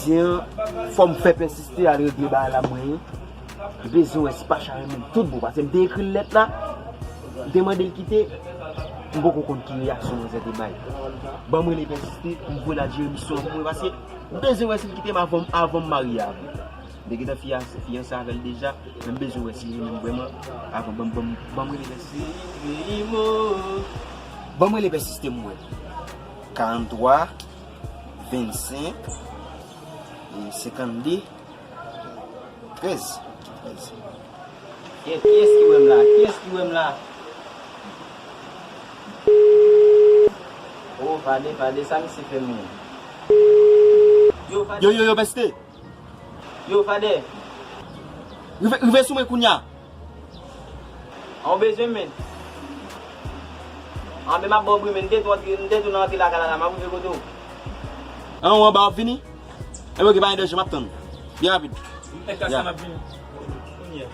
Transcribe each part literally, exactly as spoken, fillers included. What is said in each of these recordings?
Jen an, fò m fè pèsiste al regle bagay la mwen. M bezwen wè si Pacha renmen m tout bon, paske m te ekri l lèt la, m te mande l kite, m poko konn ki reyaksyon manzè te bay. Ban m rele pèsiste, m voye l al jere misyon an pou mwen, paske m bezwen wè si l kite m avan, avan m marye avè l. M te gentan fiyanse, fiyanse avè l deja, men m bezwen wè si l renmen m vrèman avan. Ban m, ban m, ban m rele pèsiste. Ban m rele pèsiste m wè. Karant twa, vennsenk, e senkannde, trèz. Trèz. Kiyès ki wè m la? Kiyès ki wè m la? Oh, Fade, Fade, sa misye fè m menm? Yo, Fade. Yo, yo, yo, pèsiste. Yo, Fade. Rive, rive sou mwen kounya. An, ou bezwen m, men? An, men m ap ba w bri, men. M te tou antre, m te tou nan antre lakay la, la, m ap rive kote w. An, ou anba w ap vini? Enben, oke, pa gen danje, m ap tann ou. Byen rapid. M fè klas la, m ap vini. Kounye a.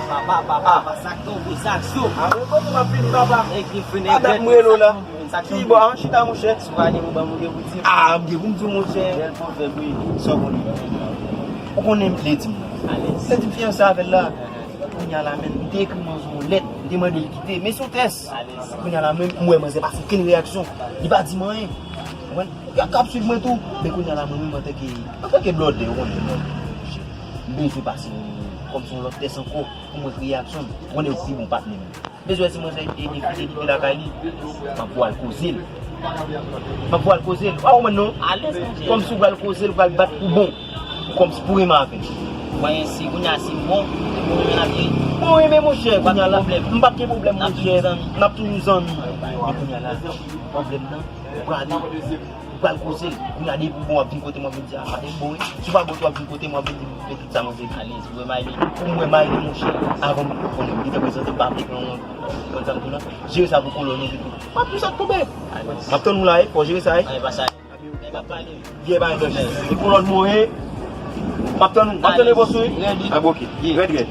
Papa, papa, papa, sa k tonbe, sa k cho. A, men kote m ap vini, papa? Nèg ki fè nèg. Adan m rele w la. Sa k tonbe. Ki bò, an, chita, monchè. Si w ale, ou ban m ou gen pou di. A, m gen pou m di w, monchè. Bèl pwovèb, wi. Sa w konnen? Ou konnen m te di m nan. Alèz. M te di m fiyanse avè l la. Kounye a la, menm, m te ekri manzè yon lèt, m te mande l kite. Men sou tès. Alèz. Kounye a la, menm, m wè manzè pa fè okenn reyaksyon. Li pa di m anyen. Ou konprann? Y ap ka ap swiv mwen tou. Men kounye a la, mwen menm, antanke, antanke blòdè, ou konnen, blòdè. M bezwen pase yon, kòmsi yon lòt tès ankò pou m wè reyaksyon l. Ou konnen, ou pi bon patnè m. M bezwen wè si manzè e, e, e, e, e lakay li. M ap voye al koze l. M ap voye al koze l. Ou pa konprann non? Alèz, monchè. Kòmsi ou pral koze l, ou pral bat pou bon. Kòmsi pou renmen avè l. Mwen, si kounye a, si m bon, si m bon, renmen l ap vini. Bon, renmen, monchè, kounye a la, m p ap gen pwoblèm, monchè. N ap toujou zanmi. N ap toujou zanmi. Men kounye a la, pwoblèm nan, ou prale, ou pral koze l. Kounye a, depi w bon, w ap vin kote mwen, vin di, a, Fade m bon, wi. Si w pa bon, w ap vin kote mwen, vin di m fè tout sa manzè di. Alèz, pou wè Maïli. Pou m wè Maïli, monchè. Avan m konnen, m gentan prezante m pa vle pran yon, yon zam tou la. Jere sa pou kolòn nou, tou. M ap di sa k tonbe. M ap tann ou la, wi. Fò jere sa, wi. Byen, pa gen danje. E kolòn mwen, wi. M ap tann ou. M ap tann repons ou, wi. Rèd, wi. A, bon, oke. Rèd, rèd.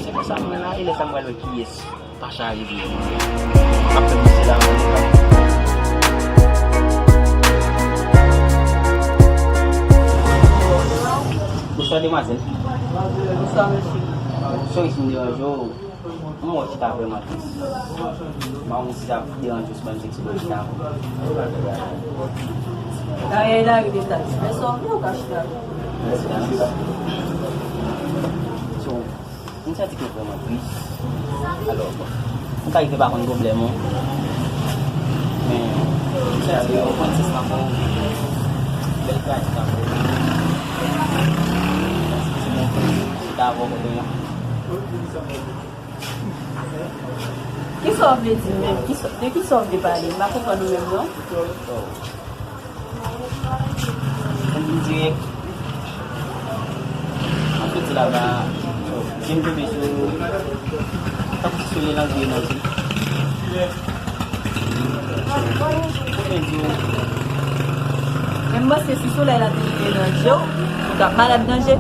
Se konsa mwen la, e lè sa m pral wè kiyès. Pacha rive. M ap tann misye la, mwen. Bonswa, demwazèl. Bonswa, mesye. Sorry si m deranje w. Mwen wè w chita vrèman tris. Mwen wè si sa deranje w, si w pa m chita. Dayè, lari de taksi. Men sa w vle, ou ka chita. Mèsi, mèsi. So, m santi ke w vrèman tris. Alò, bon, m ka rive pa konn pwoblèm ou. Men, m santi ke w pran sans lan pou w. Bèl pratik la pou w. Eskize mwen, chita avè w kote mwen. Kisa w vle di menm? Kisa, de kisa w vle pale? M pa konprann ou menm non. Pou m vin dirèk, m ap soti laba, je m tonbe sou, tankou si solèy lan vire nan je m. Pou mwen di w. Men m panse si solèy la te rive nan je w, ou t ap malad nan je.